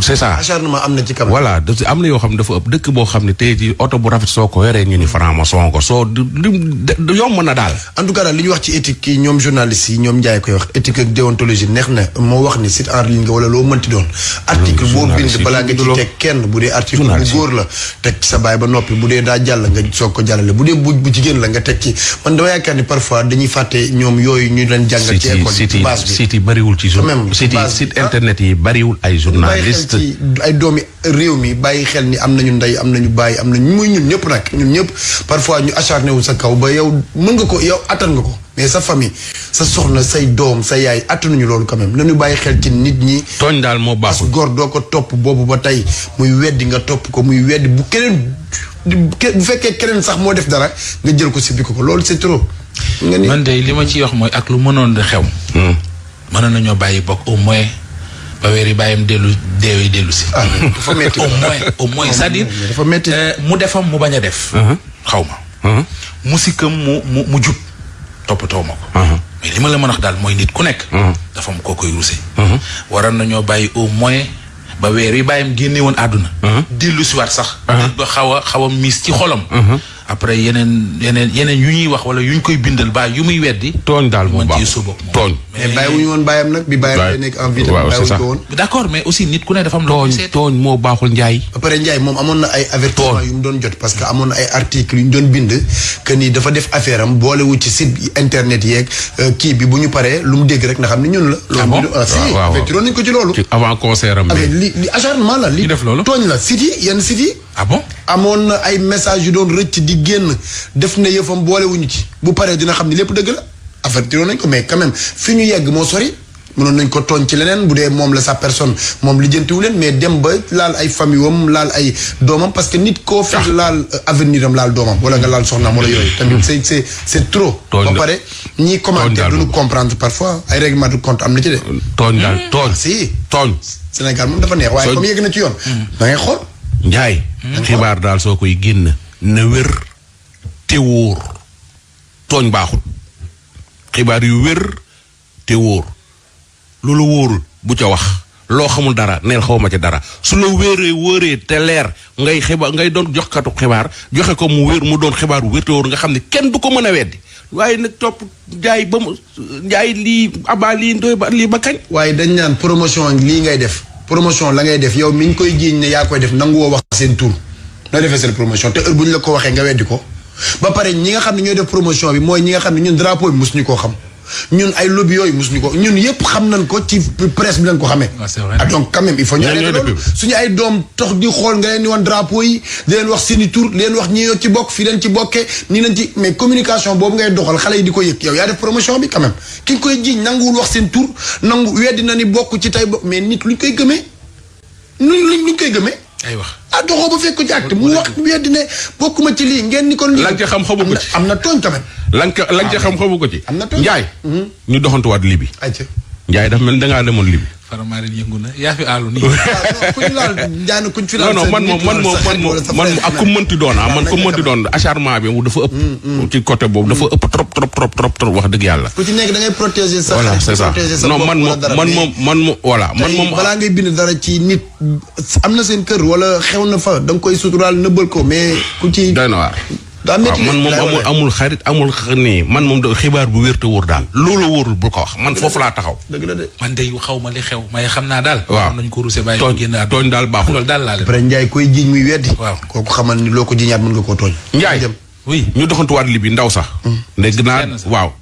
c'est ça. acharnement am na ci kam. voilà am na yoo xam ne dafa ëpp dëkk boo xam ne tey jii oto bu rafet soo ko yoree ñu ni franc-maçon ko soo yomb na daal. en tout cas daal li ñu wax ci éthique yi ñoom journalistes yi ñoom Ndiaye koy wax éthique ak déontologie neex na moo wax ni site en ligne nga wala loo mënti doon. article boo bind balaa nga ci teg kenn bu dee article bu góor la teg ci sa baay ba noppi bu dee daa jàll nga soog ko jàllale bu dee bu jigéen la nga teg ci man dama yaakaar ni parfois dañuy fàtte ñoom yooyu ñu leen jàngal ci école yi ci base bi site yi bariwul ci site internet yi bariwul ay journaliste ay doomi réew mi bàyyi xel ni am nañu ndey am nañu bàyyi am nañu muy ñun ñëpp nag ñun ñëpp parfois ñu acharné wu sa kaw ba yow mën nga ko yow attan nga ko mais sa famille sa soxna say doom sa yaay attanuñu loolu quand même nañu bàyyi xel ci nit ñi. tooñ daal moo baaxul góor doo ko topp boobu ba tey muy weddi nga topp ko muy weddi bu keneen bu fekkee keneen sax moo def dara nga jël ko sibbi ko loolu c'est trop. nga ni man de li ma ciy wax mooy ak lu mënoon di xew. mënoon nañoo bàyyi bokk au moins ba weer yi bàyyam dellu si. dafa métti au moins c'est-à-dire dafa métti mu defam mu bañ a def. xaw ma. musikam mu jub toppatoo ma ko. mais li ma la mën a wax daal mooy nit ku nekk. dafa am koo koy ruse. waroon nañoo bàyyi au moins ba weer yi bàyyam génne woon àdduna. dellu si waat sax. ba xaw a miis ci xolam. après yeneen yu ñuy wax wala yu ñu koy bindal ba yu muy weddi. tooñ daal moo baax tooñ. mais bàyyiwuñu woon bàyyam nag bi bàyyam day nekk en vie. c'est ça d'accord mais aussi nit ku ne dafa am. tooñ moo baaxul Ndiaye. après Ndiaye moom amoon na ay avertissement yu mu doon jot parce que amoon na ay articles yu ñu doon bind que ni dafa def affaire am boolewu ci site internet yeeg kii bi bu ñu paree lu mu dégg rek na xam ne ñun la. loolu avertiroon nañu ko ci loolu. avant concert am avec li acharnement la li def loolu tooñ la site yi yenn site yi. ah bon amoon na ay message yu doon rëcc di génn def na yëfam boolewuñu ci bu paree dina xam ni lépp dëgg la avertiroon nañ ko mais quand même fi ñu yegg moo sori mënoon nañ ko tooñ ci leneen bu dee moom la sa personne moom lijjantiwu leen mais dem ba laal ay famille wam laal ay doomam parce que nit koo fekk laal avenir am laal doomam wala nga laal soxnaam wala yooyu tamit c'est trop ba pare ñiy commenter duñu comprendre parfois ay règlement de compte am na ci de tooñ daal tooñ si tooñ Sénégal moom dafa neex waaye comme yegg na ci yoon da ngay xool Ndiaye xibaar daal soo koy génn na wér te wóor tooñ baaxul xibaar yu wér te wóor loolu wóorul bu ca wax loo xamul dara neel xawma ca dara su la wóoree te leer ngay doon joxkatu xibaar joxe ko mu wér mu doon xibaar wu wér te wóor nga xam ne kenn du ko mën a weddi waaye nag topp Ndiaye ba mu Ndiaye lii abaa lii ndoy ba lii ba kañ. waaye dañ naan promotion lii ngay def promotion la ngay def yow mi ñu koy jiiñ ne yaa koy def nangu woo wax seen tur na defee seen promotion te heure bu ñu la ko waxee nga weddi ko ba pare ñi nga xam ne ñooy def promotion bi mooy ñi nga xam ne ñun drapeau bi mosuñu koo xam ñun ay lobby yooyu mosuñu ko ñun yëpp xam nañ ko ci presse bi lañ ko xamee. Donc quand même il faut ñu arrêter loolu suñu ay doom tox di xool nga leen di wan drapeau yi di leen wax seeni tur di leen wax ñi ci bokk fii leen ci bokkee nii leen ci mais communication boobu ngay doxal xale yi di ko yëg yow yaa def promotion bi quand même ki nga koy jiiñ nanguwul wax seen tur nangu weddi na ni bokk ci tey bokk mais nit luñ koy gëmee luñ koy gëmee. ay wax doxoo ba fekk ko ci acte mu wax weddi ne bokkuma ci lii ngeen ni kon. lii lañ ca xam xamu ko ci am na tooñ quand même. lañ ca xam xamu ko ci. am na tooñ Ndiaye. ñu doxantuwaat Libi. ayca Ndiaye dafa mel ni dangaa demoon Libi. Faramaren yëngu na yaa fi aalu nii. kuñ laal Ndiaye kuñ fi laal. non man moom ak ku mënti doon man ku mënti doon acharnement bi dafa ëpp. ci côté boobu dafa ëpp trop wax dëgg yàlla. ku ci nekk da ngay protéger sa voilà c'est ça non man moom voilà man moom. balaa ngay bind dara ci nit am na seen kër wala xew na fa da nga koy suturaal nëbbal ko mais ku ci. doy na waar. daa métti man moom amul xarit amul nii man moom xibaar bu wér te wóor daal loolu wóorul bu ko wax man foofu laa taxaw. dëgg la de. man de xaw ma li xew may xam naa daal. waaw nañ ko ruuse bàyyi tooñ tooñ daal baaxul. loolu daal laa leen. après Ndiaye koy jiiñ muy weddi. waaw kooku xamal ni loo ko jiiñaat mën nga koo tooñ. Ndiaye oui ñu doxantuwaat Libi ndaw sax. dégg naa waaw.